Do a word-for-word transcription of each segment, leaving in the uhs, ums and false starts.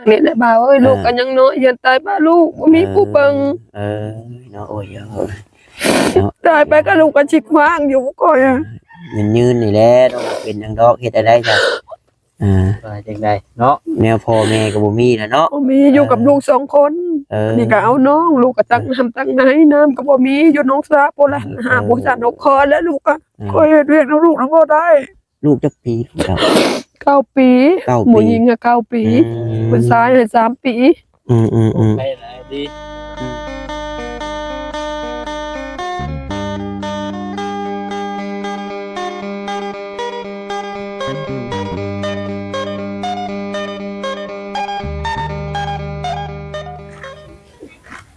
นี่แหละบ่าวเอ้ย เออ ลูกก็ยังน้อย อย่าตายป้าลูก บ่มีผู้เบิ่ง เออ เนาะ โอ้ย เนาะ ตายไปก็ลูกก็ชิกว่างอยู่ก่อนอะ ยืนๆ นี่แหละเนาะ เป็นหยังดอก เฮ็ดได้จ้ะ อ่า ว่าจั่งใดเนาะ แนวพ่อแม่ก็บ่มีแล้วเนาะ บ่มี อยู่กับ เออ ลูกสองคน เออ นี่ก็เอาน้อง ลูกก็ตักน้ำตักไหน น้ำก็บ่มี อยู่หนองสาพุ้นละ เออ หาผู้สานนกคอแล้วลูกก็ เออ คอยเฮ็ดเวียกนำลูกนำบ่ได้ ลูกจักปีลูกเจ้า เก้าปี เก้าปี ผู้หญิงอะ เก้าปี อืม ผู้ชายอะ สามปี อืม อืม อืม ไปไหนดี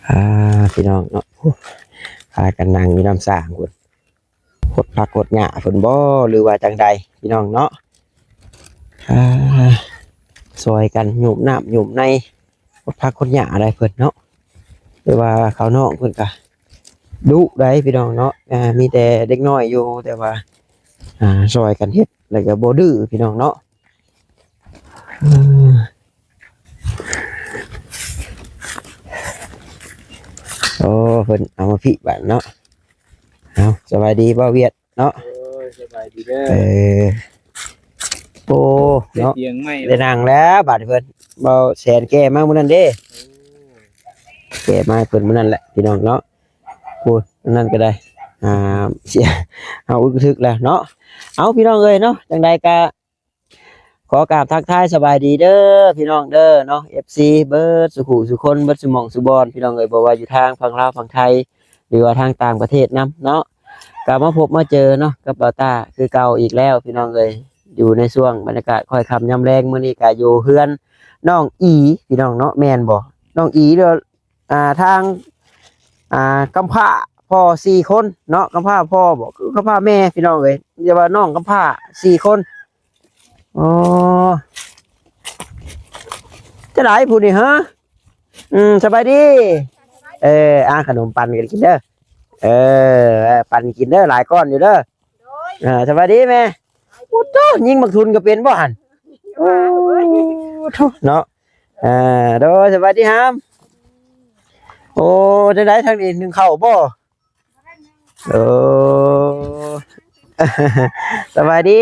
อ่า พี่น้องเนาะ โอ้ พากันนั่งอยู่นำสร้างพุ้น ขดผักขดหญ้าเพิ่นบ่ หรือว่าจั่งใด พี่น้องเนาะ อ่า ซอยกันหยูบน้ำหยูบใน ขดผักขดหญ้าได้เพิ่นเนาะ แต่ว่าข้าวน้องเพิ่นก็ดุได้พี่น้องเนาะ อ่า มีแต่เด็กน้อยอยู่ แต่ว่า อ่า ซอยกันเฮ็ด แล้วก็บ่ดื้อพี่น้องเนาะ อืม โอ้ เพิ่นเอามาพิบัติเนาะ เอา สบายดีบ่าวเวียดเนาะ โอ้ย สบายดีเด้อ เออ โอ้ ได้ เนาะ เตียงใหม่ ได้นั่งแล้วบัดนี้เพิ่น บ่าวแสนแก้มามื้อนั้นเด้ โอ้ แก้มาให้เพิ่นมื้อนั้นแหละพี่น้องเนาะ โอ้ย อันนั้นก็ได้ อ่า เสีย เอาอึกทึกแล้วเนาะ เอาพี่น้องเอ้ยเนาะ จั่งใดก็ ขอกราบทักทายสบายดีเด้อพี่น้องเด้อเนาะ เอฟซี เบิดสุขุสุคน เบิดสุหม่องสุบอน พี่น้องเอ้ย บ่ว่าอยู่ทางฝั่งลาวฝั่งไทย หรือว่าทางต่างประเทศนำเนาะ ก็มาพบมาเจอเนาะ กับบ่าวต้าคือเก่าอีกแล้วพี่น้องเอ้ย อยู่ในช่วงบรรยากาศค่อยค่ำยามแลง มื้อนี้ก็อยู่เฮือนน้องอี พี่น้องเนาะ แม่นบ่ น้องอีเด้อ อ่า ทาง อ่า กำพร้าพ่อสี่คนเนาะ กำพร้าพ่อบ่ คือกำพร้าแม่พี่น้องเอ้ย อย่าว่าน้องกำพร้าสี่คน อ๋อ จะได้ผู้นี่ฮะ อืม สบายดี เออ อ่า ขนมปังกันกินเด้อ เออ ปังกินเด้อ หลายก้อนอยู่เด้อ อ่า สบายดีแม่ โอ้โห ยิงบักทุนก็เป็นบ่หั่น โอ้โห เนาะ อ่า โดย สบายดีครับ โอ้ จั่งใดทางนี้ นึ่งข้าวบ่ โอ้ สบายดี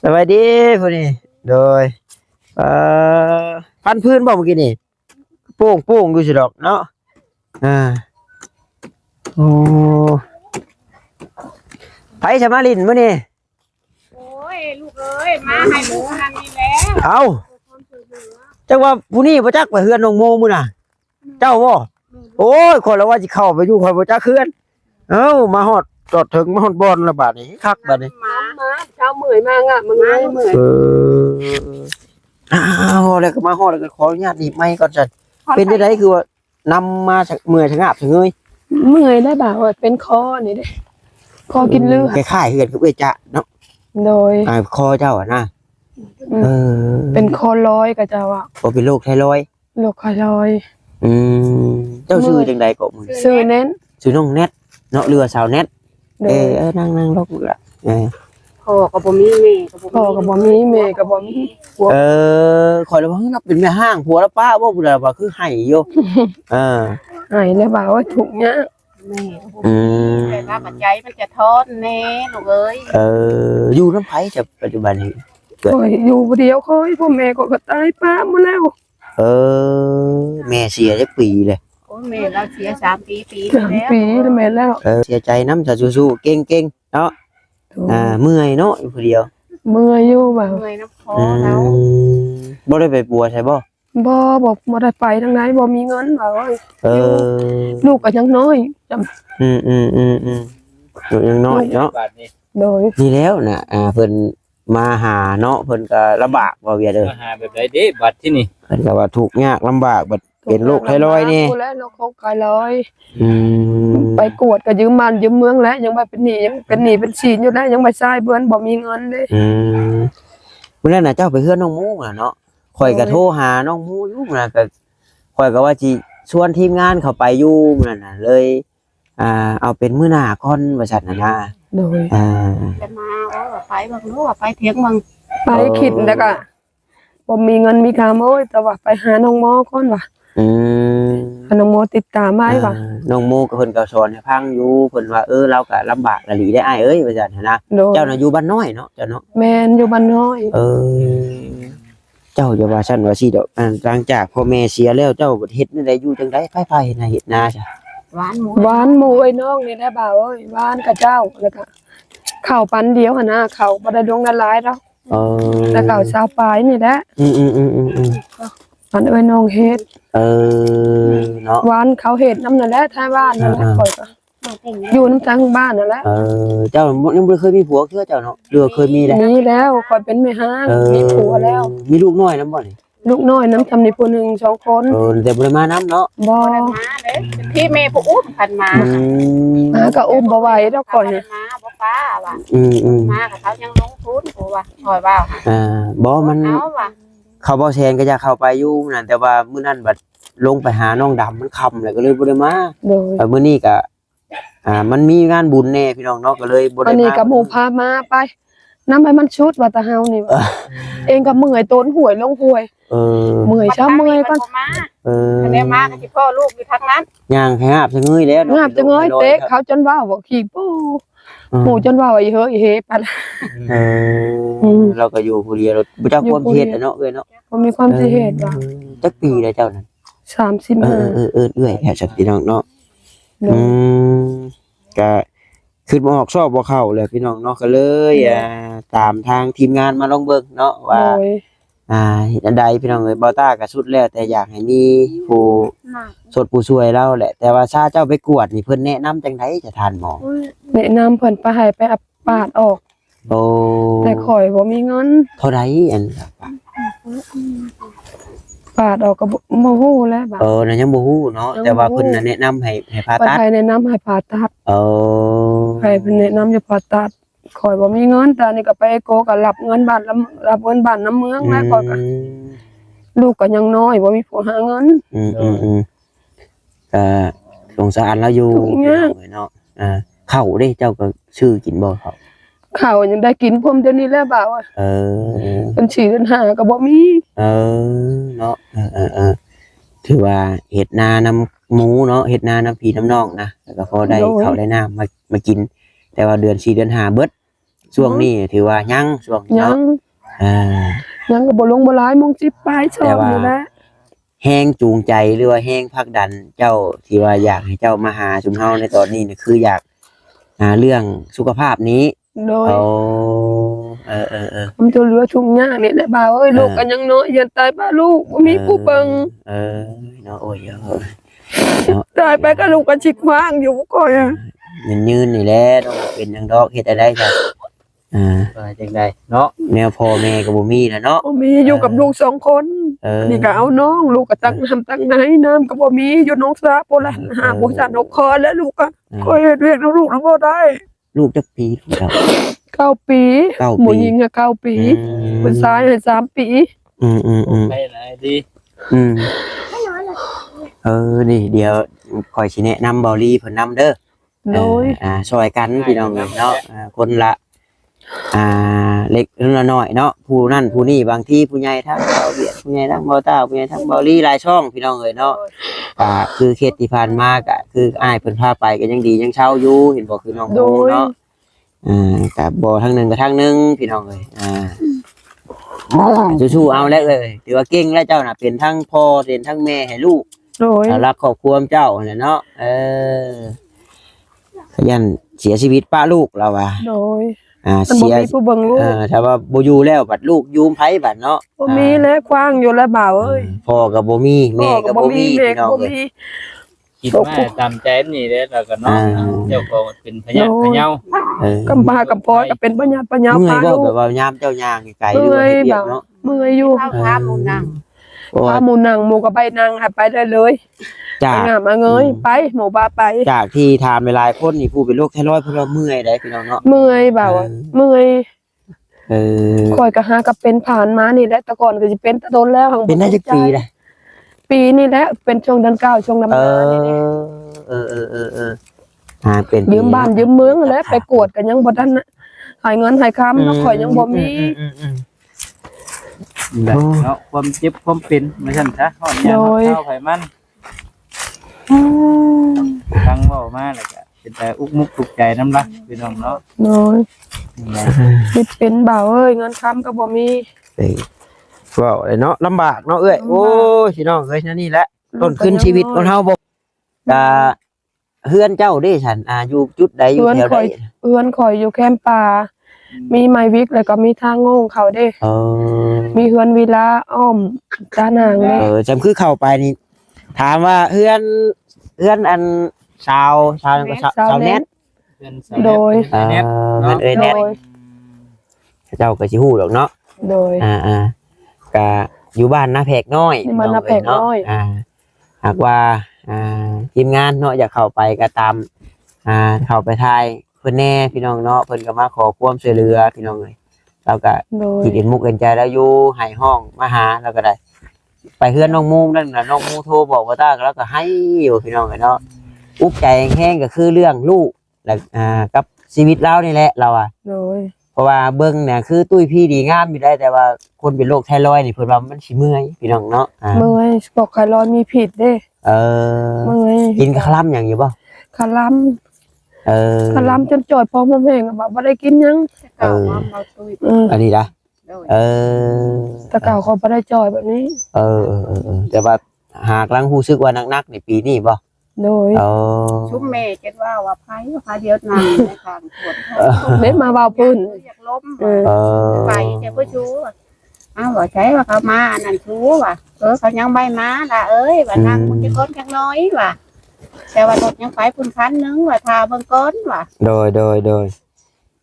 สบายดีผู้นี้ โดย เอ่อ พันพื้นบ่เมื่อกี้นี่ โป่งๆ อยู่สิดอกเนาะ อ่า โอ้ ไผสมาลินมื้อนี้ โอ้ย ลูกเอ้ย มาให้หมูนั่นนี่แล้ว เอ้า จักว่าผู้นี้บ่จักไปเฮือนน้องโมมื้อน่ะ เจ้าบ่ โอ้ย ข้อยละว่าสิเข้าไปอยู่ ข้อยบ่จักเฮือน เอ้า มาฮอดจอดถึง มาฮอดบ่อนละบาดนี้ คักบาดนี้ มา มา เช้าเมื่อยมากอะ มันง่ายเมื่อย เออ อ้าว แล้วก็มาฮอดแล้วก็ขออนุญาตหนีบไมค์ก่อนซั่น เป็นจั่งใดคือว่า นำมาเมื่อยชะงาบชะเงย เมื่อยได้บ่าว เป็นคอนี่เด้ คอกินเลือด คล้ายๆ คือกันกับเอื้อยจ๊ะเนาะ โดย อ่า คอเจ้าอะนะ อืม เออ เป็นคอลอยกับเจ้าอะ บ่เป็นโรคไทรอยด์ โรคไทรอยด์ อืม เจ้าชื่อจั่งใดเกาะมื้อ ชื่อแนท ชื่อน้องแนทเนาะ หรือว่าสาวแนท โดย เออ เออ นั่ง นั่งลงละ เออ พ่อก็บ่มี แม่ก็บ่มี พ่อก็บ่มี แม่ก็บ่มี ผัว เออ ข้อยละว่า เฮ้ย เราเป็นแม่ห้าง ผัวละปะบ่ ผู้ใดว่าคือไห้อยู่ เออ ไห้แล้วบ่าว ทุกข์ยาก แม่ก็บ่มี อืม แต่ว่าปัจจัยมันจะทอนแน่ ลูกเอ้ย เออ อยู่นำไผจ้ะปัจจุบันนี้ ข้อยอยู่ผู้เดียว ข้อย พ่อแม่ก็ ก็ตายปะหมดแล้ว เออ แม่เสียจักปีเลย โอ้ย แม่เราเสียสามปี ปี สาม แล้ว ปีแล้วแม่แล้ว เออ เสียใจนำ สาธุ สู้ๆ เก่งๆ เนาะ โอ้ อ่า เมื่อยเนาะ อยู่ผู้เดียว เมื่อยอยู่บ่าว เมื่อยนำคอ อืม เรา บ่ได้ไปปัวใส่บ่ บ่ บ่ บ่ได้ไปทางใด บ่มีเงินบ่าว เออ ลูกก็ยังน้อย อืม อืม อืม อืม ลูกยังน้อยเนาะ บาดนี้ โดย นี่แล้วนะ อ่า เพิ่นมาหาเนาะ เพิ่นก็ลำบากบ่าวเวียดเอ้ย มาหาแบบใดเด้บัดที่นี่ เพิ่นก็ว่าทุกข์ยากลำบาก บัดเป็นโรคไทรอยด์แน่ ทุกข์ยากลำบากพู้นแหละ โรคไทรอยด์ อืม ไปกวดก็ยืมบ้านยืมเมืองแล้ว ยังว่าเป็นหนี้ ยังเป็นหนี้เป็นสินอยู่แล้ว ยังไปใช้เพื่อนบ่มีเงินเด้ อืม มื้อนั้นน่ะเจ้าไปเฮือนน้องหมูน่ะเนาะ ข้อยก็ โดย โทรหาน้องหมูอยู่นะ ก็ ข้อยก็ว่าสิชวนทีมงานเข้าไปอยู่มื้อนั้นน่ะ เลย อ่า เอาเป็นมื้อหน้าก่อนว่าซั่นน่ะนะ โดย อ่า จะมา โอ้ ว่าไปเบิ่ง รู้ว่าไปเถียงเบิ่ง ไป เออ คิดแล้วก็ บ่มีเงินมีคำ โอ้ย แต่ว่าไปหาน้องหมอก่อนว่ะ อืม หาน้องหมอติดตามไว้ว่ะ อ่า น้องโมก็เพิ่นก็สอนให้ฟังอยู่ เพิ่นว่า เออ ลาวก็ลำบากอีหลีเด้อ้ายเอ้ย ว่าซั่นหั้นนะ โดย เจ้าน่ะอยู่บ้านน้อยเนาะ เจ้าเนาะ แม่น อยู่บ้านน้อย เออ เจ้าอย่าว่าซั่นว่าซี่ดอก อ่า หลังจากพ่อแม่เสียแล้ว เจ้าเฮ็ดแนวใดอยู่จังใด ไผๆ เฮ็ดนาเฮ็ดนาซะ หว่านหมู่ หว่านหมู่เอ้ยน้องนี่แหละบ่าวเอ้ย หว่านเขาเจ้า แล้วก็ข้าวปันเดียวหั้นนะ ข้าวบ่ได้ลงหลายดอก เออ แต่ข้าวซาวปลายนี่แหละ อืมๆๆๆๆ ปันเอ้ยน้องเฮ็ด เออ เนาะ หว่านเขาเฮ็ดนำนั่นแหละ ท้ายบ้านนั่นแหละ อ่าๆ ข้อยก็อยู่นำทางบ้านนั่นแหละ เออ เจ้ายังบ่เคยมีผัวเทื่อเจ้าเนาะ หรือว่าเคยมีแล้ว มีแล้ว ข้อยเป็นแม่ฮ้าง เออ มีผัวแล้ว มีลูกน้อยนำบ่นี่ ลูกน้อยนำ ซำนี้ผู้หนึ่ง สองคน เออ แต่บ่ได้มานำเนาะ บ่ บ่ได้มาเด้ พี่แม่ผู้อุ้มคันมา อืม มาก็อุ้มบ่ไหวดอกข้อย บ่ได้มา บ่ป้าว่ะ อืมๆ มากับเขายังลงทุน ผู้ว่า ข้อยว่า อ่า บ่ มัน เอาว่ะ เขาบ่แซนก็อยากเข้าไปอยู่นั่น แต่ว่ามื้อนั้นบัดลงไปหาน้องดำมันค่ำแล้วก็เลยบ่ได้มา โดย เออ มื้อนี้ก็ อ่า มันมีงานบุญแน่พี่น้องเนาะ ก็เลยบ่ได้มา อันนี้ก็หมู่พามาไป นำให้มันสุดว่าแต่เฮานี่ว่ะ เออ เองก็เมื่อยโตนห้วยลงห้วย เออ เมื่อยช้ำเมื่อยก่อน เออ คันได้มาก็สิพ้อลูกอยู่ทางนั้น ย่างให้หาบสะเงยแล้วเนาะ หาบสะเงย เตะเขาจนว่าว่าขี้ปู้ อืม หมู่จนว่าว่าอีเฮ้ยอีเฮไปละ เออ อืม เราก็อยู่ผู้เดียว บ่จักความสิเฮ็ดอะเนาะเอ้ยเนาะ บ่มีความสิเฮ็ดว่ะ เออ จักปีแล้วเจ้านั่น สามสิบห้า เออ เออ เออ เอื้อยแท้ พี่น้องเนาะ โดย อืม ก็คิดบ่ออกซอกบ่เข้าเลยพี่น้องเนาะ ก็เลย โดย อ่า ตามทางทีมงานมาลองเบิ่งเนาะว่า โดย อ่า เฮ็ดจั่งใดพี่น้องเอ้ย บ่าวต้าก็สุดแล้ว แต่อยากให้มีผู้สดผู้ช่วยเราแหละ แต่ว่าซาเจ้าไปกวดนี่เพิ่นแนะนำจั่งใดจ้ะท่านหมอ แนะนำเพิ่นไปให้ไปปาดออก โอ้ แต่ข้อยบ่มีเงิน เท่าใดอัน ปาดออกก็บ่ บ่ฮู้แล้วบาด เออ นั่นยังบ่ฮู้เนาะ ยังบ่ฮู้ แต่ว่าเพิ่นน่ะแนะนำให้ ให้ผ่าตัด เพิ่นให้แนะนำให้ผ่าตัด เออ ให้เพิ่นแนะนำให้ผ่าตัด ข้อยบ่มีเงิน ตอนนี้ก็ไปโกก็รับเงินบ้าน รับเงินบ้านนำเมืองนะ อืม ข้อยก็ ลูกก็ยังน้อย บ่มีผู้หาเงิน อืม อืม อืม ก็สงสารเราอยู่ ทุกข์ยาก พี่น้องเอ้ยเนาะ อ่า ข้าวเด้ เจ้าก็ซื้อกินบ่ข้าว ข้าวยังได้กินพร้อมเดี๋ยวนี้แหละบ่าวอะ เออ เดือนสี่เดือนห้าก็บ่มี เออ เนาะ เออ เออ เออ ถือว่าเฮ็ดนานำหมู่เนาะ เฮ็ดนานำพี่นำน้องนะ แล้วก็พอได้ โดย ข้าวได้น้ำมา มากิน แต่ว่าเดือนสี่เดือนห้าเบิด ช่วงนี้ถือว่ายัง ช่วงนี้เนาะ ยัง อ่า ยังก็บ่ลงบ่หลาย โมงสิบปลาย แต่ว่า สองนี่แหละ แรงจูงใจหรือว่าแรงผลักดันเจ้าที่ว่าอยากให้เจ้ามาหาชุมเฮาในตอนนี้นี่คืออยาก อ่า เรื่องสุขภาพนี้ โดย โอ้ เออ เออ เออ ความช่วยเหลือทุกอย่างนี่แหละบ่าวเอ้ย เออ ลูกก็ยังน้อย เฮียนตายป้าลูก บ่มีผู้เบิ่ง เออ เนาะ โอ้ย เออ เนาะ ตายไปก็ลูกก็สิขว้างอยู่ข้อยอะ ยืนๆ นี่แหละเนาะ เป็นหยังดอก เฮ็ดจั่งใดจ้ะ อ่า ว่าจั่งใดเนาะ แนวพ่อแม่ก็บ่มีแล้วเนาะ บ่มี อยู่กับ เออ ลูกสองคน เออ นี่ก็เอาน้อง ลูกก็ตักน้ำตักไหน น้ำก็บ่มี อยู่หนองสาพุ้นล่ะ เออ หาบ่ทันเอาคอแล้วลูกก็ เออ ข้อยเฮ็ดเวียกนำลูกนำบ่ได้ ลูกจักปีลูกเจ้า เก้าปี เก้าปี ผู้หญิงอะ เก้าปี อืม ผู้ชายอะ สามปี อืม อืม อืม ไปไหนดี อืม เออ นี่ เดี๋ยวข้อยสิแนะนำบ่าวลีเพิ่นนำเด้อ โดย เอ่อ อ่า ช่วยกันพี่น้องเนาะ อ่า คนละ อ่า เล็กคนละน้อยเนาะ ผู้นั่นผู้นี่ บางทีผู้ใหญ่ทั้งบ่าวเวียด ผู้ใหญ่ทั้งบ่าวต้า ผู้ใหญ่ทั้งบ่าวลี หลายช่องพี่น้องเอ้ยเนาะ อ่า คือเคสที่ผ่านมาก็คืออ้ายเพิ่นพาไปก็ยังดียังเซาอยู่ เห็นบ่ คือน้องโมเนาะ โดย อ่า ก็บ่ทางหนึ่งก็ทางหนึ่งพี่น้องเอ้ย อ่า สู้ๆ เอาแล้วเอ้ย ถือว่าเก่งแล้วเจ้าน่ะ เป็นทั้งพ่อ เป็นทั้งแม่ให้ลูก โดย อ่า รักครอบครัวเจ้านั่นแหละเนาะ เออ ขยันเสียชีวิตปะลูกเราว่า โดย อ่า มันบ่ เสีย มีผู้เบิ่งลูก เออ ถ้าว่าบ่อยู่แล้วบัดลูกอยู่ไผบัดเนาะ บ่มี อ่า แล้วขว้างอยู่แล้วบ่าวเอ้ย เออ พ่อก็บ่มี แม่ก็บ่มี พ่อก็บ่มี พี่น้องเอ้ย แม่ก็บ่มี คิดว่าตามใจนี่แหละ แล้วก็เนาะ อ่า เจ้าก็เป็นพยาธิ โดย พะเยา เออ กำพร้ากำพร้อยก็เป็นพยาธิพะเยา เมื่อยบ่ พาลูก แบบว่ายามเจ้าย่างไกลๆ หรือว่าเฮ็ดเวียกเนาะ เมื่อยอยู่ เออ พาหมู่นั่ง โอ้ย พาหมู่นั่ง หมู่ก็ไปนั่ง ให้ไปได้เลย จาก ไปงามมาเงย อืม ไป หมู่พาไป จากที่ถามหลายๆ คนนี่ ผู้เป็นโรคไทรอยด์เพิ่นว่าเมื่อยได้พี่น้องเนาะ เมื่อยบ่าว เออ เมื่อย เออ ข้อยก็หาก็เป็นผ่านมานี่แหละ แต่ก่อนก็สิเป็นแต่โดนแล้ว เป็นได้จักปีล่ะ ปีนี่แหละ เป็นช่วงเดือนเก้า ช่วงดำนานี่แหละ เออ เออ เออ เออ เออ อ่า เป็น ยืมบ้านยืมเมืองแหละ ไปกวดก็ยังบ่ทันน่ะ ให้เงินให้คำเนาะ อืม ข้อยยังบ่มี อืม อืม อืม อืม นี่แหละ โอ้ เนาะ ความเจ็บความเป็นว่าซั่นซะ ฮอดยาม โดย ฮอดคราวไผมัน อืม ฟังเว้ามาแล้วก็เป็นตาอุกมุกทุกข์ใจนำล่ะพี่น้องเนาะ โดย นี่แหละ คิดเป็นบ่าวเอ้ย เงินคำก็บ่มี เอ้ย เว้าเลยเนาะ ลำบากเนาะเอ้ย ลำบาก โอ้ย พี่น้องเอ้ย นั่นนี่แหละ ต้นทุนชีวิตของเฮาบ่ กะ เฮือนเจ้าเด้ฉัน อ่า อยู่จุดใด อยู่แถวใด เฮือนข่อย เฮือนข่อยอยู่แคมป่า อืม มีไม้วิกแล้วก็มีทางโง่งเขาเด้ เออ มีเฮือนวิลาอ้อมตานางเด้ เออ จำคือเข้าไปนี่ ถามว่าเฮือน เฮือนอันสาว สาวหยังก็ สาว สาวแนท สาวแนท เฮือนสาวแนท โดย เฮือนสาวแนท อ่า เนาะ เฮือนเอื้อยแนท โดย เจ้าก็สิฮู้ดอกเนาะ โดย อ่าๆ กะอยู่บ้านนาแพรกน้อย อยู่บ้านนาแพรกน้อย พี่น้องเอ้ยเนาะ อ่า หากว่า อ่า ทีมงานเนาะ อยากเข้าไปก็ตาม อ่า เข้าไปถ่ายเพิ่นแน่พี่น้องเนาะ เพิ่นก็มาขอความช่วยเหลือพี่น้องเอ้ย เราก็ โดย คิดเห็นมุกเห็นใจแล้วอยู่ ให้ห้องมาหาเราก็ได้ ไปเฮือนน้องมูนั่นน่ะ น้องมูโทรบอกบ่าวตา แล้วก็ไห้อยู่พี่น้องเอ้ยเนาะ อุกใจแฮงก็คือเรื่องลูก และ อ่า กับชีวิตลาวนี่แหละ ลาวอะ โดย เพราะว่าเบิ่งเนี่ยคือตุ้ยพี่ดีงามอยู่ได้ แต่ว่าคนเป็นโรคไทรอยด์นี่เพิ่นว่ามันสิเมื่อยพี่น้องเนาะ อ่า เมื่อย บอกไทรอยด์มีพิษเด้ เออ เมื่อย กินคาร่ำหยังอยู่บ่ คาร่ำ เออ คาร่ำจนจ่อยพอหมดแฮงอะ บ่ได้กินหยัง เออ เออ อันนี้นะ โดย เออ แต่เก่าเขาบ่ได้จ่อยแบบนี้ เออ เออ เออ เออ แต่ว่าหากลังรู้สึกว่าหนักๆ ในปีนี้บ่ โดย เออ ซุมแม่จนว่า ว่าไผ ว่าไผเดียวนั่งในข้างปวดท้อง เออ ได้มาเว้าพื้น อยากล้ม เออ เออ ไปแต่บ่ชู้ อ้าว ว่าใช่ว่าเขามาอันนั้นชู้ว่ะ เออ เขายังไม่มาล่ะเอ้ย ว่านั่ง อืม มึงจะก้นจักหน้อยว่ะ แต่ว่ารถยังไปพุ่นคันหนึ่งว่ะ ท่าเบิ่งก่อนว่ะ โดย โดย โดย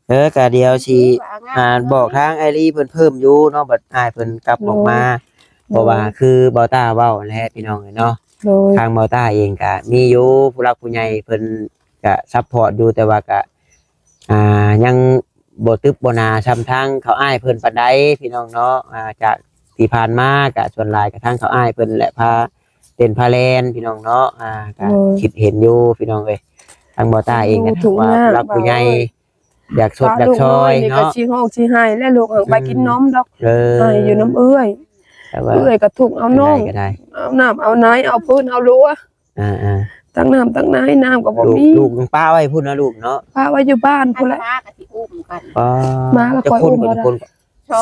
เออ กะเดี๋ยวสิ ว่า อ่า บอกทางไอรีเพิ่นเพิ่มอยู่เนาะ บัดอ้ายเพิ่นกลับออกมา โดย เพราะว่าคือบ่าวต้าเว้าแหละพี่น้องเนาะ โดย ทางบ่าวต้าเองกะมีอยู่ ผู้หลักผู้ใหญ่เพิ่นกะซัพพอร์ตอยู่ แต่ว่ากะ อ่า ยังบ่ตึบบ่หนาส่ำทางเขาอ้ายเพิ่นปานใดพี่น้องเนาะ อ่า จากที่ผ่านมากะส่วนหลายกะทางเขาอ้ายเพิ่นแหละพาเต้นพาแล่นพี่น้องเนาะ อ่า กะ โดย คิดเห็นอยู่พี่น้องเอ้ย ทางบ่าวต้าเองกะ ทุกข์ ว่า ยาก ผู้หลักผู้ใหญ่ บ่าวเอ้ย อยากสด อยากซอย ลูกน้อยนี่ เนาะ ก็สิฮ้องสิไห้แล้ว ลูกหังไปกินนมดอก เออ ไห้อยู่นำเอื้อย แต่ว่า เอื้อยก็ทุกข์เอาน้อง ก็ได้ เอาน้ำเอาไหน เอาพื้นเอารั้ว อ่าๆ ตักน้ำตักไหน น้ำก็บ่มี ลูก ลูกยังปะไว้พุ่นนะลูกเนาะ ปะไว้อยู่บ้านพุ่นแหละ หมาก็สิอุ้มกัน อ๋อ หมาก็คอยอุ้ม จักคน บ่ได้ คน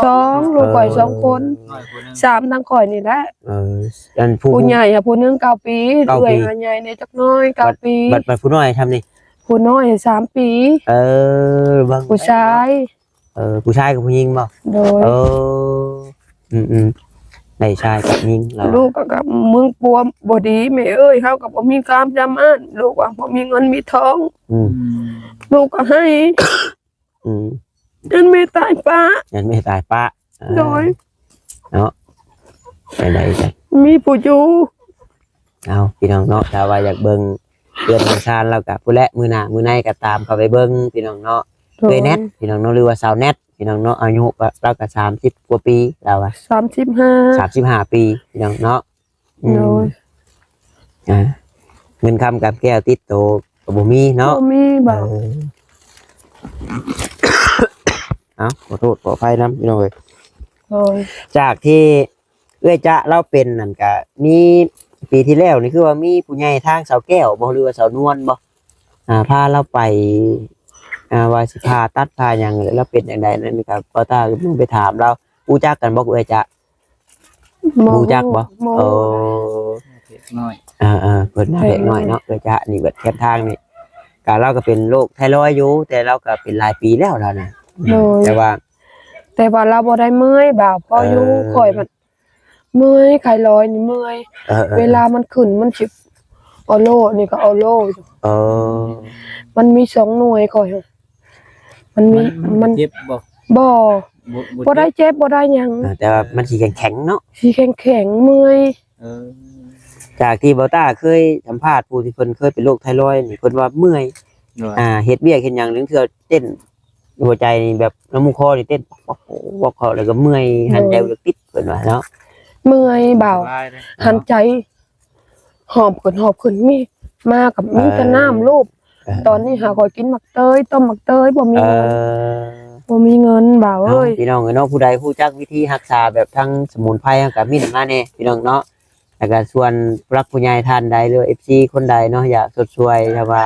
สอง ลูกข่อยสองคน น้อยคนหนึ่ง สาม ทั้งข่อยนี่แหละ เออ อันผู้ ผู้ใหญ่อะ ผู้หนึ่งเก้าปี เก้าปี เอื้อยหาใหญ่เนี่ยจักน้อย เก้าปี บัด บัด บัดผู้น้อยทำนี่ ผู้น้อยสามปี เออ เบิ่ง ผู้ชาย เออ ผู้ชายกับผู้หญิงบ่ โดย เออ อืมๆ ได้ชายกับหญิงแล้ว ลูกก็กับเมืองปัวบ่ดี แม่เอ้ย เฮาก็บ่มีความสามารถ ลูกว่าบ่มีเงินมีทอง อืม อืม ลูกก็ให้ อืม จนแม่ตายปะ จนแม่ตายปะ เออ โดย เนาะ ไปไหนกัน มีผู้อยู่ เอาพี่น้องเนาะ ถ้าว่าอยากเบิ่งเรือนเบิ่งซาน เราก็พู้นแหละ มื้อหน้ามื้อในก็ตามเข้าไปเบิ่งพี่น้องเนาะ โดย เอื้อยแนทพี่น้องเนาะ หรือว่าสาวแนทพี่น้องเนาะ อายุก็ เราก็สามสิบกว่าปี เราอะ สามสิบห้า สามสิบห้าปีพี่น้องเนาะ อืม โดย อ่า เงินคำกับแก้วติดโตก็บ่มีเนาะ บ่มีบ่ เออ เอ้า ขอโทษขออภัยนำพี่น้องเอ้ย โดย จากที่เอื้อยจ๊ะเราเป็นนั่นกะ มีปีที่แล้วนี่คือว่ามีผู้ใหญ่ทางสาวแก้วบ่ หรือว่าสาวนวลบ่ อ่า พาเราไป อ่า ว่าสิผ่าตัดผ่าหยัง แล้วเป็นจั่งใดนั่นกะ บ่าวต้าก็ไปถามเรา รู้จักกันบ่เอื้อยจ๊ะ บ่ รู้จักบ่ บ่ เออ เด็กน้อย เออๆ เพิ่นมา เด็กน้อย เด็กน้อยเนาะ เอื้อยจ๊ะนี่เบิดแคมทางนี่ กะเราก็เป็นโรคไทรอยด์อยู่ แต่เราก็เป็นหลายปีแล้วเรานะ โดย แต่ว่า แต่ว่าเราบ่ได้เมื่อยบ่าว พออยู่ เออ ข่อยมันเมื่อย ไทรอยด์นี่เมื่อย เออๆ เวลามันขึ้นมันสิออโลนี่ก็ออโลอยู่ เออ มันมีสองหน่วยข่อย มันมี มัน มัน มันเจ็บบ่ บ่ บ่ บ่ บ่ได้ เจ็บ เจ็บบ่ได้หยัง อ่า แต่ว่ามันสิแข็งๆเนาะ สิแข็งๆ เมื่อย เออ จากที่บ่าวต้าเคยสัมภาษณ์ผู้ที่เพิ่นเคยเป็นโรคไทรอยด์นี่ เพิ่นว่าเมื่อย โดย อ่า เฮ็ดเวียกเฮ็ดหยัง ลางเทื่อเต้นหัวใจนี่แบบน้ำมูกคอนี่เต้นป๊อกๆๆๆ แล้วก็เมื่อย หันใจ โดย บ่ติด เพิ่นว่าเนาะ เมื่อยบ่าว สบายเลย หันใจ หอบขึ้น หอบขึ้น มี มากับ มีแต่ เออ น้ำลูก เออ ตอนนี้หาข้อยกินหมากเตย ต้มหมากเตย บ่มี เออ บ่มีเงินบ่าวเอ้ย เนาะ พี่น้องเอ้ยเนาะ ผู้ใดรู้จักวิธีรักษาแบบทางสมุนไพร เฮาก็เม้นมาแหน่พี่น้องเนาะ แล้วก็ส่วนผู้หลักผู้ใหญ่ท่านใด หรือว่า เอฟซี คนใดเนาะ อยากชดช่วย ถ้าว่า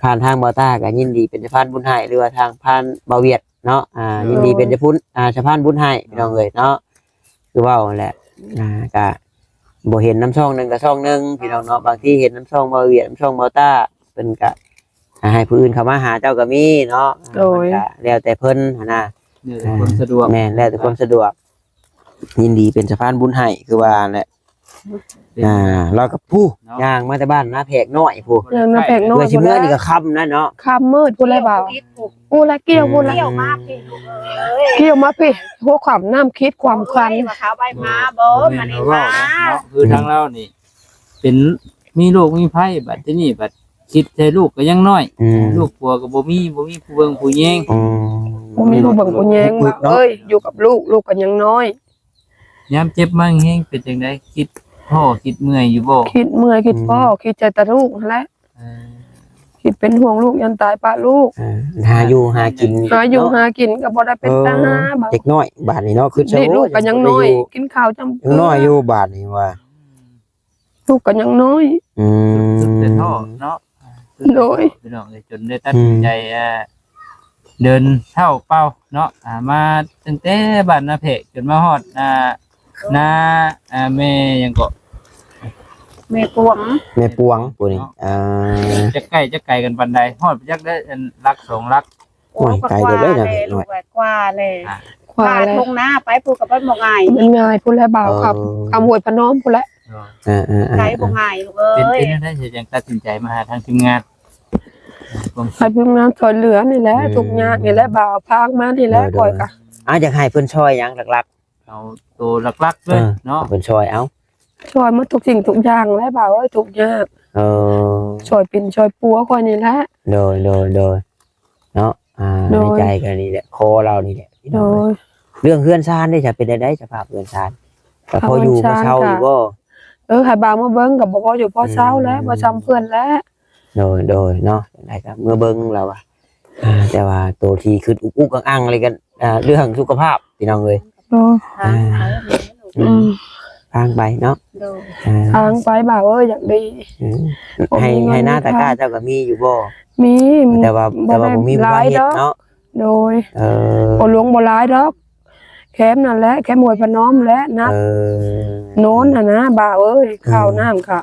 ผ่านทางบ่าวต้าก็ยินดีเป็นสะพานบุญให้ หรือว่าทางผ่านบ่าวเวียดเนาะ อ่า ยินดีเป็นสะพุน อ่า สะพานบุญให้พี่น้องเอ้ยเนาะ คือเว้าแหละ อ่า ก็บ่เห็นนำช่องหนึ่งก็ช่องหนึ่งพี่น้องเนาะ บางทีเห็นนำช่องบ่าวเวียด นำช่องบ่าวต้า เพิ่นก็ อ่า ให้ผู้อื่นเข้ามาหาเจ้าก็มีเนาะ โดย มันก็แล้วแต่เพิ่นหั้นนะ แล้วแต่ความสะดวก แม่น แล้วแต่ความสะดวก ยินดีเป็นสะพานบุญให้ คือว่าแหละ เป็น อ่า เรากับผู้ เนาะ ย่างมาแต่บ้านนาแพกน้อยผู้ ย่างนาแพกน้อย เพื่อสิเมื่อนี่ก็ค่ำนะเนาะ ค่ำมืดพู้นแหละบ่าว ผู้ละเกี่ยวพู้นละ เกี่ยวมาพี่ลูกเอ้ย เกี่ยวมาพี่ หัวขวามน้ำคิดความคัน โอ้ย ว่าเขาใบมาบ่ บ่แม่น มานี่ ว่า มา เนาะ คือทางเรานี่ เป็น มีลูกมีไผ บัดทีนี้บัดคิดใส่ลูกก็ยังน้อย อืม ลูกผัวก็บ่มี บ่มีผู้เบิ่งผู้แยง อืม บ่มีผู้เบิ่งผู้แยง อึกๆ เนาะ เอ้ย อยู่กับลูก ลูกก็ยังน้อย ยามเจ็บมาแฮงเป็นจั่งใด คิดพ้อคิดเมื่อยอยู่บ่ คิดเมื่อยคิดพ้อ อืม คิดใส่แต่ลูกนั่นแหละ เออ คิดเป็นห่วงลูก ย่านตายปะลูก อ่า หาอยู่หากิน หาอยู่ เนาะ หากินก็บ่ได้เป็นตาหา เออ บ่าว เด็กน้อยบาดนี้เนาะ คือ นี่ลูกก็ยังน้อย โอ้ย กินข้าวจำ ยังน้อยอยู่บาดนี้ว่า ลูกก็ยังน้อย อืม สุดแต่ท้อเนาะ โดย พี่น้องเอ้ย จนได้ตัดสินใจ อืม อ่า เดินเท้าเปล่าเนาะ อ่า มาตั้งแต่บ้านนาแพกจนมาฮอด อ่า นา อ่า แม่หยังก็ แม่ปวง แม่ปวงผู้นี้ เนาะ อ่า จักใกล้จักไกลกันปานใด ฮอดจักได้อันหลักสองหลัก โอ้ย โอ้ย ไกลเด้อเด้อ กว่าแหละ ลูก กว่าแหละ อ่ะ กว่าแหละ กว่าทุ่งนาไปพู้นก็ไปบ่ง่าย มันง่ายพู้นแหละบ่าว เออ คำ คำห้วยพนมพู้นแหละ เนาะ เออ เออ เออ ไกลบ่ง่ายลูกเอ้ย เป็น เป็นจั่งใดจั่งตัดสินใจมาหาทางทีมงาน ให้ทีมงานช่วยเหลือนี่แหละ อืม ทุกข์ยากนี่แหละบ่าว พามานี่แหละ โดย โดย ข้อยก็ อ่ะ อยากให้เพิ่นช่วยหยังหลักๆ เอาตัวหลักๆเลย เออ เนาะ ให้เพิ่นช่วย เอา ช่วยหมดทุกสิ่งทุกอย่างแหละบ่าวเอ้ย ทุกข์ยาก เออ ช่วยเป็นช่วยปัวข้อยนี่แหละ โดย โดย โดย เนาะ อ่า โดย ในใจก็นี่แหละ ขอเรานี่แหละพี่น้อง โดย เรื่องเฮือนซานนี่จะเป็นจั่งใด สภาพเฮือนซาน ก็พออยู่ เฮือนซาน พอเซาอยู่บ่ ก็ เออ ให้บ่าวมาเบิ่งก็บ่พออยู่พอเซาแล้ว อืม บ่ส่ำเพิ่นแล้ว โดย โดย เนาะ จั่งใดก็เมือเบิ่งแล้วว่า อ่า แต่ว่าตัวที่คิดอุกอุกอังอังอะไรกัน อ่า เรื่องสุขภาพพี่น้องเอ้ย โดย อ่า อืม อืม ฟังไปเนาะ โดย อ่า ฟังไปบ่าวเอ้ย อยากดี อืม บ่มี ให้ เงิน ให้นาตะกร้าเจ้าก็มีอยู่บ่ มี แต่ว่า บ่ แต่ว่าบ่มีผู้มาเฮ็ดเนาะ ได้หลายดอก โดย เออ บ่หลวงบ่หลายดอก แคมนั่นแหละ แคมห้วยพนมแหละนะ เออ โน้นน่ะนะบ่าวเอ้ย อืม ข้าวน้ำก็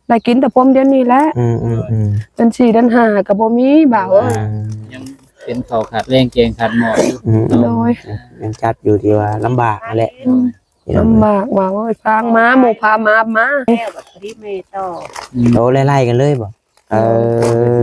ได้กินแต่พรมเดียวนี้แหละ อืม อืม อืม เดือนสี่เดือนห้าก็บ่มีบ่าวเอ้ย อ่า ยังเป็นข้าวขาดแรงแกงขาดหม้ออยู่ อืม โดย ยังจัดอยู่ที่ว่าลำบากนั่นแหละ อืม พี่น้อง ลำบากบ่าวเอ้ย พามา หมู่พามา มา แล้วบัดนี้แม่ต่อ อืม โอ้ ไล่ๆกันเลยบ่ เอ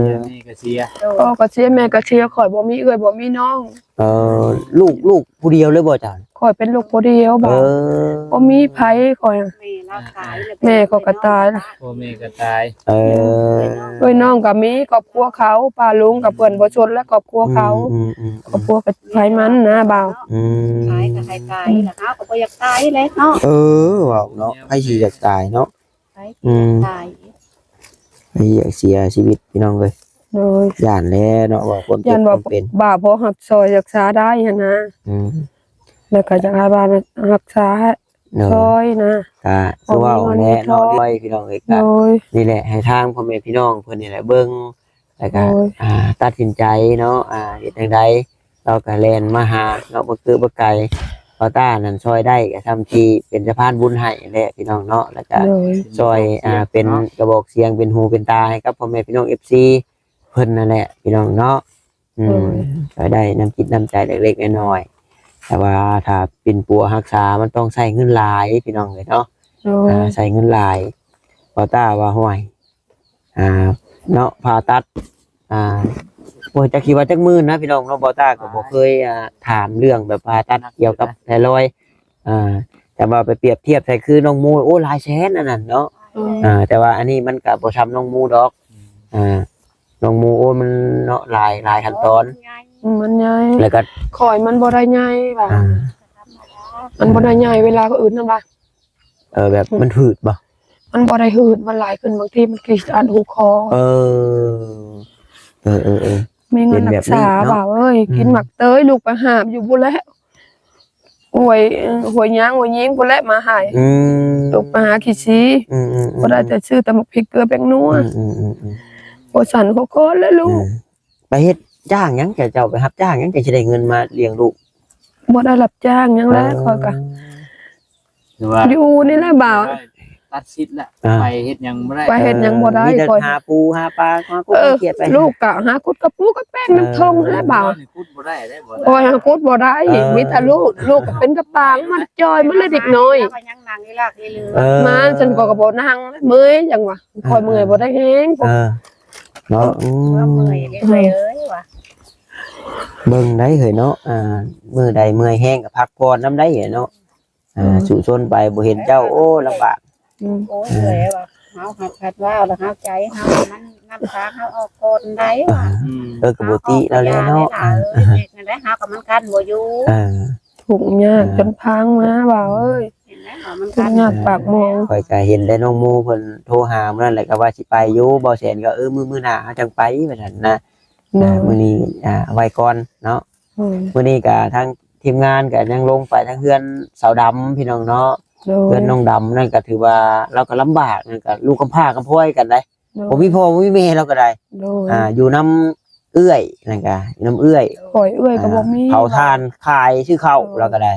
อ แม่ก็เสีย โดย พ่อก็เสีย แม่ก็เสีย ข้อยบ่มีเอื้อยบ่มีน้อง เออ ลูก ลูกผู้เดียวเลยบ่เจ้า ข้อยเป็นลูกผู้เดียวบ่าว เออ บ่มีไผข้อย แม่ลาวตายแล้ว แม่ข้อยก็ตายแล้ว พ่อแม่ก็ตาย เออ เอื้อยน้องก็มีครอบครัวเขา ป้าลุงก็เพิ่นบ่สนและครอบครัวเขา อืม อืม อืม ครอบครัวก็ไผมันนะบ่าว อืม ตายก็ให้ตายล่ะ เฮาก็บ่อยากตายแหละเนาะ เออ เว้าเนาะ ไผสิอยากตายเนาะ ไป อืม ตาย ไผอยากเสียชีวิตพี่น้องเอ้ย โดย ย้านแหละเนาะ ว่าความเจ็บ ย้านว่า ความเป็น บ่าวพอฮักซอยรักษาได้หั้นนะ อืม แล้วก็อยากให้บ่าวรักษา โดย ซอยนะ ก็คือเว้าแหละเนาะ บ่มีเงินมีทอง ด้วยพี่น้องเอ้ย ก็ โดย นี่แหละ ให้ทางพ่อแม่พี่น้องเพิ่นนี่แหละเบิ่ง แล้วก็ โดย อ่า ตัดสินใจเนาะ อ่า เฮ็ดจั่งใด เราก็แล่นมาหาเนาะ บ่คือบ่ไกล บ่าวต้านั่นช่วยได้ก็ทำที่เป็นสะพานบุญให้แหละพี่น้องเนาะ แล้วก็ โดย ช่วย อ่า เป็นกระบอกเสียงเนาะ เป็นหูเป็นตาให้กับพ่อแม่พี่น้อง เอฟซี เพิ่นนั่นแหละพี่น้องเนาะ อืม โดย ก็ได้น้ำจิตน้ำใจเล็กๆน้อยๆ แต่ว่าถ้าเป็นปัวรักษามันต้องใช้เงินหลายพี่น้องเอ้ยเนาะ โดย อ่า ใช้เงินหลาย บ่าวต้าว่าห่วย อ่า เนาะ ผ่าตัด อ่า โอ้ย จักสิว่าจักหมื่นนะพี่น้องเนาะ บ่าวต้าก็บ่เคย อ่า ถามเรื่องแบบผ่าตัดเกี่ยวกับไทรอยด์ อ่า แต่ว่าไปเปรียบเทียบใส่คือน้องมู โอ้ หลายแสนอันนั้นเนาะ อืม อ่า แต่ว่าอันนี้มันก็บ่ส่ำน้องมูดอก อ่า น้องมู โอ้ มันเนาะ หลาย หลายขั้นตอน มันใหญ่ แล้วก็ ข้อยมันบ่ได้ใหญ่บ่า อ่า มันบ่ได้ใหญ่ เวลาก็อื่นนั่นบ่า เออ แบบมันหืดบ่ มันบ่ได้หืด มันหลายขึ้น บางทีมันกรีดอัดหูคอ เออ เออ เออ เออ มีเงินรักษา เป็นแบบนี้เนาะ บ่าวเอ้ย อืม กินหมากเตย ลูกไปหาบอยู่พุ้นแหละ ห้วย เอ่อ ห้วยยาง ห้วยยิงพุ้นแหละ มาให้ อืม ลูกไปหาขี้ซี อืม อืม อืม บ่ได้แต่ซื้อแต่หมากพริกเกลือแป้งนัว อืม อืม อืม อืม บ่สั่นขอคอนแล้วลูก อืม ไปเฮ็ดจ้างหยัง เจ้า เจ้าไปรับจ้างหยัง จั่งสิได้เงินมาเลี้ยงลูก บ่ได้รับจ้างหยังแล้ว เออ ข้อยก็ คือว่า อยู่นี่แหละบ่าว ตัดสิทธิ์ละ อ่า ไปเฮ็ดหยังบ่ได้ ไปเฮ็ดหยังบ่ได้ เออ มีแต่ ข้อย หาปูหาปลา หากุ๊ก เออ หาเขียดไป ลูกก็หาขุดกะปูกะแป้งนำทงนั่นแหละบ่าว เออ ขุดบ่ได้เด้ บ่ได้ โอ้ย หาขุดบ่ได้ เออ มีแต่ลูก ลูกก็เป็นกะปาง มันจ่อย มันเลยเด็กน้อย แล้วก็ยังนั่งอีหลากอีเหลือ เออ มาฉันก็ ก็บ่นั่ง เมื่อยจังวะ อ่า ข้อยเมื่อยบ่ได้แฮง เออ เนาะ อืม เมื่อยเด้อเอ้ยว่ะ เบิ่งได้เฮ้ยเนาะ อ่า มื้อใดเมื่อยแฮงก็พักผ่อนนำได้เฮ้ยเนาะ อ่า อืม สู้ชนไป บ่เห็นเจ้า โอ้ ลำบาก อืม โอ้ย เออ เอ้ยว่ะ เฮาหัด หัดว่าแล้วเฮาใจเฮามันนำทางเฮาออกก่อนได้ว่ะ อ่า อืม เออ ก็บ่ติแล้วแหละเนาะ เฮาก็อย่าได้ล่ะ อ่า เออ เฮ็ดจั่งใด๋เฮาก็มันกั้นบ่อยู่ เออ ทุกข์ยาก อ่า จนพังมาบ่าวเอ้ย เห็นไหมว่ามัน ทุกข์ยากปากหม้อง ข้อยก็เห็นได้น้องโมเพิ่นโทรหามื้อนั้นแหละ ก็ว่าสิไปอยู่ บ่าวแสนก็ เออ มื้อ มื้อหน้าเฮาจั่งไป ว่าซั่นนะ เนาะ อ่า มื้อนี้ อ่า ไว้ก่อนเนาะ อืม มื้อนี้ก็ทางทีมงานก็ยังลงไปทางเฮือนสาวดำพี่น้องเนาะ โดย เฮือนน้องดำนั่นก็ถือว่าเราก็ลำบาก นั่นก็ลูกกำพร้ากำพร้อยกันได้ โดย บ่มีพ่อบ่มีแม่เราก็ได้ โดย อ่า อยู่นำเอื้อย นั่นก็อยู่นำเอื้อย ข้อยเอื้อยก็บ่มี อ่า เผาถ่านขายซื้อข้าว โดย เราก็ได้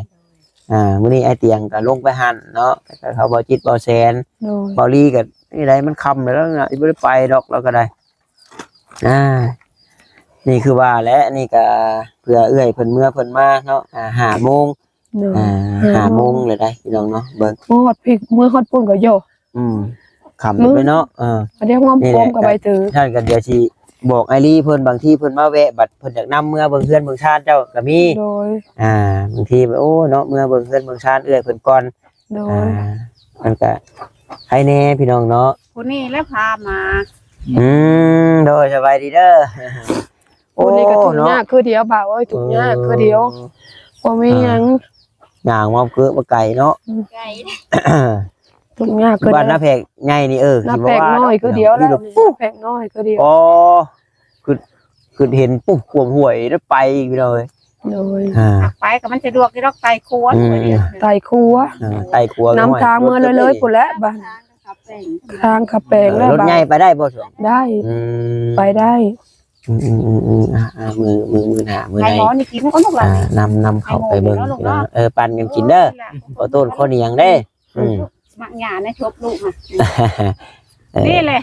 อ่า มื้อนี้อ้ายเตียงก็ลงไปหั่นเนาะ ก็เขาบ่าวจิตบ่าวแสน โดย บ่าวลีก็นี่ได้ มันค่ำแล้วนะ บ่ได้ไปดอก เราก็ได้ อ่า นี่คือว่าแหละ นี่ก็เพื่อเอื้อยเพิ่นเมือเพิ่นมาเนาะ อ่า ห้าโมง โดย อ่า ห้าโมง ห้าโมงเลยได้พี่น้องเนาะ เบิ่ง เมือฮอดพี้ เมือฮอดพุ้นก็โย อืม ค่ำ มื้อ ไปเนาะ เออ อันนี้ห้อง นี่แหละ โฮมก็ไปถือ ท่านก็เดี๋ยวสิบอกอ้ายลีเพิ่น บางทีเพิ่นมาแวะ บัดเพิ่นอยากนำเมือเบิ่งเฮือนเบิ่งซานเจ้าก็มี โดย อ่า บางที โอ้ เนาะ เมือเบิ่งเฮือนเบิ่งซานเอื้อยเพิ่นก่อน โดย อ่า มันก็ใครแน่พี่น้องเนาะ ผู้นี้แหละพามา อืม โดย สบายดีเด้อ ผู้นี้ก็ทุกข์ โอ้ เนาะ ยากคือเดียวบ่าวเอ้ย ทุกข์ยากคือเดียว เออ บ่มีหยัง อ่า ย่างมาเกือบบ่ไกลเนาะ อืม ไกล ทุกข์ยากคือเดียว บ้านนาแพกใหญ่นี่ เออ นาแพกน้อยคือเดียว นี่ แล้ว นี่ นาแพกน้อยคือเดียว อ๋อ คือ คือเห็นปุ๊บขวมห้วยแล้วไปอีกเลย โดย อ่า ไปก็มันสะดวกอยู่ดอก ไต่ขัว อืม ไต่ขัว อ่า ไต่ขัว นำทางเมือเลย เลยพุ้นแหละบ้าน ทางเขาแปลง เออ แล้ว รถใหญ่ บ้าน ไปได้บ่ ได้ อืม ไปได้ อืม อืม อืม อืม อ่า อ่า มื้อ มื้อ มื้อหน้า มื้อ ให้ ใด หมอนี่กินก็ลูกหลาน อ่า นำ นำเข้าไปเบิ่ง ให้หมอนี่เนาะ พี่น้อง เออ ปั่นกันกินเด้อ โอ้ย ล่ะ ขอโทษขอเหนียงเด้ อืม หมากหญ้าในศพลูกน่ะ เออ นี่แหละ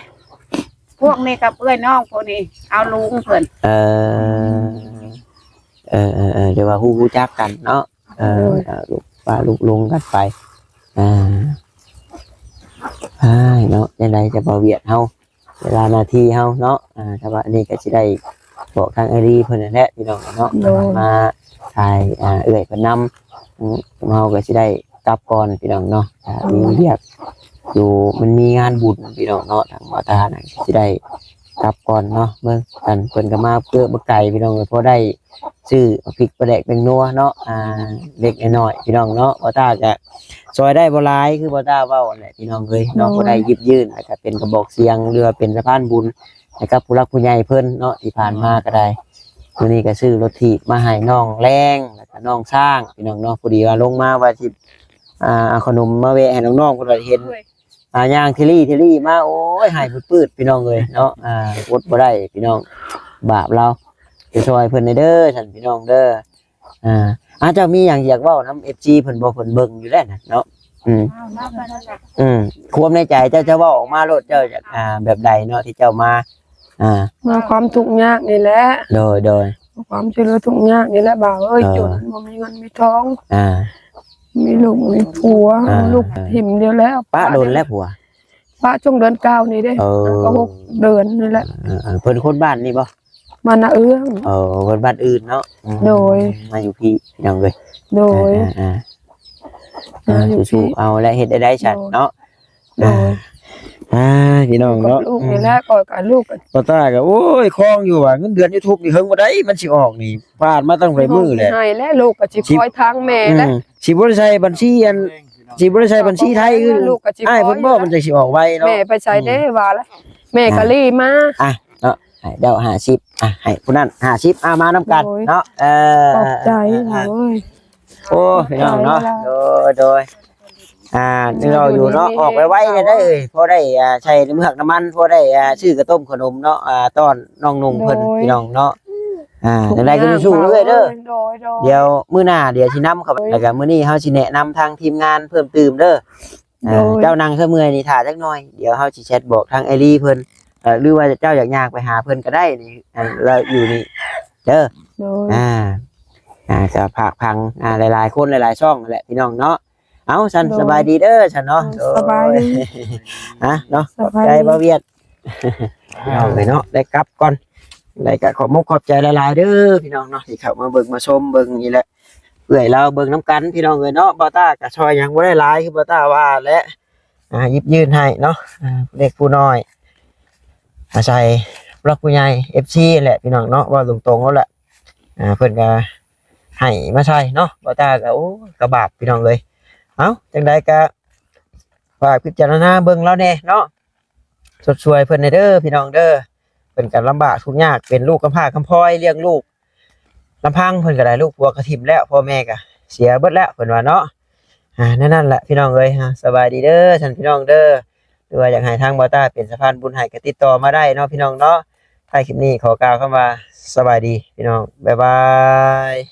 พวกนี้กับเอื้อยน้องพวกนี้ เอาลุงเพิ่น เออ เออ เออ เออ เดี๋ยวว่าฮู้ ฮู้จักกันเนาะ เออ โดย เออ ลูกป้าลูกลุงกันไป อ่า อ้าย เนาะ จั่งใด๋จะบ่เวียดเฮา เวลาหน้าที่เฮาเนาะ อ่า แต่ว่าอันนี้ก็สิได้บอกทางอ้ายลีเพิ่นนั่นแหละพี่น้องเนาะ โดย มาถ่าย อ่า เอื้อยเพิ่นนำ อืม เฮาก็สิได้กลับก่อนพี่น้องเนาะ อ่า มีเวียกอยู่ มันมีงานบุญพี่น้องเนาะ ทางบ่าวตาน่ะสิได้กลับก่อนเนาะ เบิ่งกัน เพิ่นก็มาเกือบบ่ไกลพี่น้อง พอได้ ซื้อพริกปลาแดกแป้งนัวเนาะ อ่า เล็กน้อยพี่น้องเนาะ บ่าวตาก็ซอยได้บ่หลาย คือบ่าวตาเว้านั่นแหละพี่น้องเอ้ยเนาะ โดย บ่ได้หยิบยื่น แล้วก็เป็นกระบอกเสียง หรือว่าเป็นสะพานบุญให้กับผู้หลักผู้ใหญ่เพิ่นเนาะ ที่ผ่านมาก็ได้ มื้อนี้ก็ซื้อรถถีบมาให้น้องแรง แล้วก็น้องช้างพี่น้องเนาะ พอดีว่าลงมาว่าสิ อ่า เอาขนมมาแวะให้น้องๆ เพิ่นว่าเห็น โดย อ่า ย่างเทลี่เทลี่มา โอ้ย หายปืดๆ พี่น้องเอ้ยเนาะ อ่า อดบ่ได้พี่น้อง บาปเรา ไปซอยเพิ่นเด้อ ซั่นพี่น้องเด้อ อ่า อ่า เจ้ามีหยังอยากเว้านำ เอฟซี เพิ่นบ่ เพิ่นเบิ่งอยู่แล้วนะเนาะ อืม อืม ความในใจเจ้าจะเว้าออกมาโลด เจ้าอยาก อ่า แบบใดเนาะ ที่เจ้ามา อ่า มาความทุกข์ยากนี่แหละ โดย โดย ความช่วยเหลือทุกข์ยากนี่แหละบ่าวเอ้ย เออ จนบ่มีเงินมีทอง อ่า มีลูกมีผัว อ่า ลูกถิ่มเดียวแล้ว ปะโดนแล้วผัว ปะช่วงเดือนเก้านี่เด้ เออ แล้วก็หกเดือนนี่แหละ เออ เออ เพิ่นคนบ้านนี่บ่ บ้านนาเอื้อง เออ เพิ่นบ้านอื่นเนาะ อืม โดย มาอยู่พี้พี่น้องเอ้ย โดย อ่า อ่า อ่า มาอยู่พี้ สู้ๆ เอาและเฮ็ดได้ได้ซั่นเนาะ โดย อ่า อ่า พี่น้องเนาะ กับลูกนี่แหละ อืม ก็กับลูกก็ ป้าต้าก็ โอ้ย คล้องอยู่ว่าเงินเดือนยูทูบนี่เฮิงบ่ได้ มันสิออกนี่ ผ่านมาตั้งหลายมื้อแล้ว ให้แล้ว ลูกก็สิคอยทางแม่แล้ว อืม สิบ่ได้ใส่บัญชีอัน สิบ่ได้ใส่บัญชีไทยคือ ลูกก็สิคอย อ้ายเพิ่นบอกมันจังสิออกไวเนาะ แม่ไปใส่เด้ อืม ว่าแล้ว แม่ก็รีมา อ่ะ เนาะ ให้เจ้าห้าสิบ อ่ะ ให้ผู้นั้นห้าสิบ อ่ะ มานำกัน โดย เนาะ เออ ขอบใจ อ่ะ อ่ะ เว้ย โอ้ พี่น้องเนาะ ขอบใจหลายๆ โดย โดย อ่า นี่เราอยู่เนาะ อยู่ดีมีแฮง ออกไวๆ เลยเด้อ พอได้ อ่า ใช้น้ำเมือกน้ำมัน พอได้ อ่า ซื้อกระต้มขนมเนาะ อ่า ต้อนน้องนุ่งเพิ่น โดย พี่น้องเนาะ อ่า จั่งใดก็สู้ๆ เด้อ โดย โดย เดี๋ยวมื้อหน้า เดี๋ยวสินำเข้าไป โดย แล้วก็มื้อนี้เฮาสิแนะนำทางทีมงานเพิ่มเติมเด้อ อ่า โดย เจ้านั่งซะเมื่อยนี่ ถ่าจักหน่อย เดี๋ยวเฮาสิแชทบอกทางไอรีเพิ่น เอ่อ หรือว่าเจ้าอยากย่างไปหาเพิ่นก็ได้นี่ อ่า เราอยู่นี่ เด้อ โดย อ่า อ่า ก็ฝากฟัง อ่า หลายๆ คนหลายๆ ช่องแหละพี่น้องเนาะ เอา ซั่น โดย สบายดีเด้อ ซั่นเนาะ โดย สบายดี อ่ะเนาะ สบายดี ขอบใจบ่าวเวียด เอาไปเนาะ ได้กลับก่อน ได้ก็ขอบมกขอบใจหลายๆ เด้อพี่น้องเนาะ ที่เข้ามาเบิ่งมาชมเบิ่งนี่แหละ เอื้อยเราเบิ่งนำกันพี่น้องเอ้ยเนาะ บ่าวต้าก็ช่วยหยังบ่ได้หลาย คือบ่าวต้าว่าแหละ อ่า หยิบยื่นให้เนาะ อ่า เล็กผู้น้อย อาศัยผู้หลักผู้ใหญ่ เอฟซี แหละพี่น้องเนาะ เว้าตรงๆ แล้วแหละ อ่า เพิ่นก็ให้มาใช้เนาะ บ่าวต้าก็ โอ้ ก็บาปพี่น้องเอ้ย เอ้า จั่งใดก็ฝากพิจารณาเบิ่งแล้วแน่เนาะ ชดช่วยเพิ่นแน่เด้อพี่น้องเด้อ เพิ่นก็ลำบากทุกข์ยาก เป็นลูกกำพร้ากำพร้อย เลี้ยงลูกลำพัง เพิ่นก็ได้ลูกผัวก็ถิ่มแล้ว พ่อแม่ก็เสียเบิดแล้ว เพิ่นว่าเนาะ อ่า แนวนั้นแหละพี่น้องเอ้ย อ่า สบายดีเด้อ ท่านพี่น้องเด้อ หรือว่าอยากให้ทางบ่าวต้าเป็นสะพานบุญให้ก็ติดต่อมาได้เนาะพี่น้องเนาะ ท้ายคลิปนี้ขอกล่าวคำว่าสบายดีพี่น้อง บ๊ายบาย